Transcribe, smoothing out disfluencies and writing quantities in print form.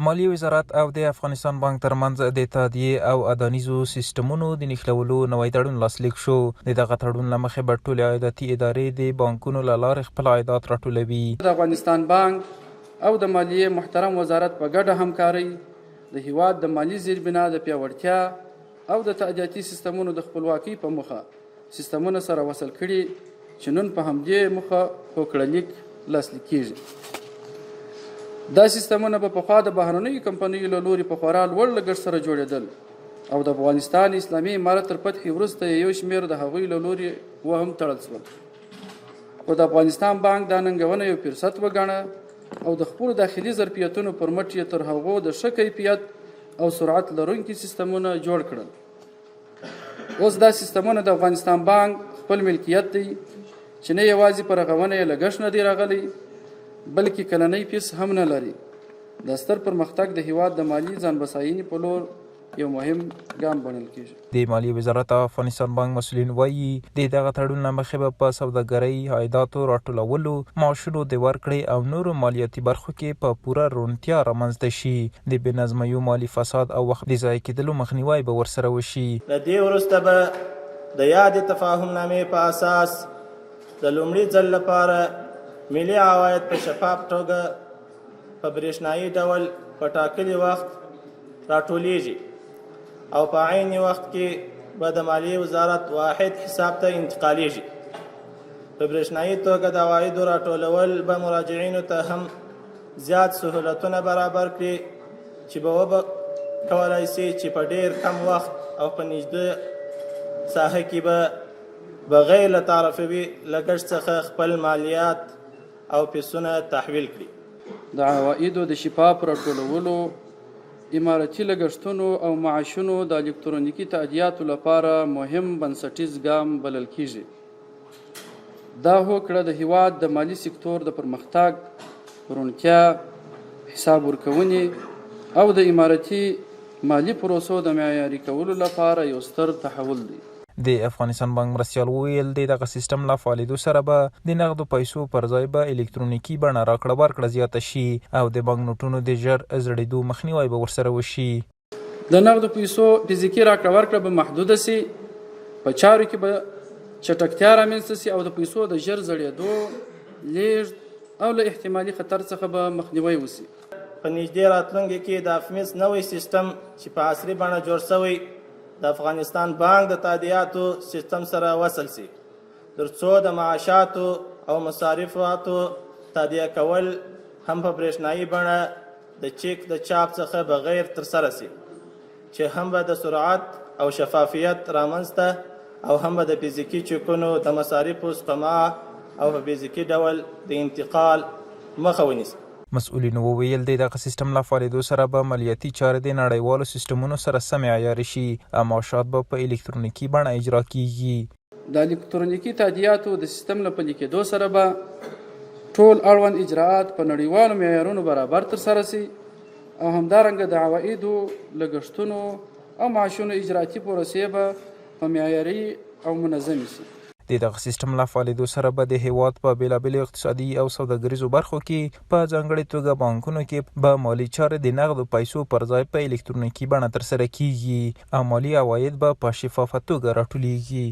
مالیې وزارت او د افغانستان بانک ترمنځ د تادیې او ادانیزو سیسټمونو د نښلولو نوی تړون لاسلیک شو. د دغه تړون له مخې به ټولې عایداتي ادارې د بانکونو له لارې خپل عایدات راټولوي. د افغانستان بانک او د مالیې محترم وزارت په ګډه همکارۍ د هیواد د مالي زیربنا د پیاوړتیا او د تادیاتي سیستمونو د خپلواکۍ په موخه سیستمونه سره وصل کړي چې نن په همدې موخه هوکړه لیک لاسلیک کیږي. دا سیستمونه به پخوا د بهرنیو کمپنیو له لوري په خورا لوړ لګښت سره جوړېدل او د افغانستان اسلامي امارت تر فتحې وروسته یې یو شمېر د هغوی له لوري وهم تړل شول. خو د افغانستان بانک دا ننګونه یو فرصت وګاڼه او د خپلو داخلي ظرفیتونو پر مټ یې تر هغو د ښه کیفیت او سرعت لرونکي سیستمونه جوړ کړل. اوس دا سیستمونه د افغانستان بانک خپل ملکیت دی چې نه یوازې په رغونه یې لګښت نه دی راغلی، بلکې کلنۍ فیس هم نه لري. دا ستر پرمختګ د هیواد د مالي ځان بساینې په لور یو مهم ګام بڼل کیږي. د مالیې وزارت او افغانستان بانک مسؤلین وايي، د دغه تړون له مخې به په سوداګرۍ، عایداتو راټولولو، معاشونو د ورکړې او نورو مالیاتي برخو کې په پوره روڼتیا رامنځته شي، د بې نظمیو، مالي فساد او وخت د ضایع کېدلو مخنیوی به ورسره وشي. له دې وروسته به د یادې تفاهمنامې په اساس د لومړي ځل لپاره ملي عواید په شفاف توګه په برېښنايي ډول په ټاکلي وخت راټولېږي او په عین وخت کې به د مالیې وزارت واحد حساب ته انتقالېږي. په برېښنايي توګه د عوایدو راټولول به مراجعینو ته هم زیات سهولتونه برابر کړي چې به وبه کولای شي چې په ډیر کم وخت او په نږدې ساحه کې به بغیر له تعرفوي لګښت څخه خپل مالیات او فیسونه تحویل کړي. د عوایدو د شفاف راټولولو، امارتي لګښتونو او معاشونو د الکترونیکي تادیاتو لپاره مهم بنسټیز ګام بلل کېږي. دا هوکړه د هیواد د مالي سکتور د پرمختګ، روڼتیا، حساب ورکونې او د امارتي مالي پروسو د معیاري کولو لپاره یو ستر تحول دی. د افغانستان بانک مرستیال وویل، د دغه سیستم له فعالېدو سره به د نغدو پیسو پر ځای به الکترونیکي بڼه راکړه ورکړه زیاته شي او د بانک نوټونو د ژر زړېدو مخنیوی به ورسره وشي. د نغدو پیسو فزیکي راکړه ورکړه به محدوده شي، په چارو کې به چټکتیا رامنځته شي او د پیسو د ژر زړېدو، لېږد او له احتمالي خطر څخه به مخنیوی وشي. په نږدې راتلونکي کې د افمیس نوی سیستم چې په عصري بڼه جوړ شوی، د افغانستان بانک د تادیاتو سیستم سره وصل شي، ترڅو د معاشاتو او مصارفاتو تادیه کول هم په برېښنايي بڼه د چیک د چاپ څخه بغیر ترسره شي، چې هم به د سرعت او شفافیت رامنځته او هم به د فزیکي چکونو د مصارفو سپما او په فزیکي ډول د انتقال مخه ونیسي. مسؤلینو وویل، د دغه سیستم له فعالېدو سره به مالیاتي چارې د نړیوالو سیستمونو سره سمې عیارې شي او معاشات به په الکترونیکي بڼه اجرا کېږي. د الکترونیکي تادیاتو د سیستم له پلي کېدو سره به ټول اړوند اجراات په نړیوالو معیارونو برابر ترسره شي او همدارنګه د عوایدو، لګښتونو او معاشونو اجراتي پروسې به په معیاري او منظمې شي. د دغه سیستم له فعالېدو سره به د هېواد په بېلابېلو اقتصادي او سوداګریزو برخو کې په ځانګړې توګه بانکونو کې به مالي چارې د نغدو پیسو پر ځای په الکترونیکي بڼه ترسره کېږي او مالي عواید به په شفافه توګه راټولېږي.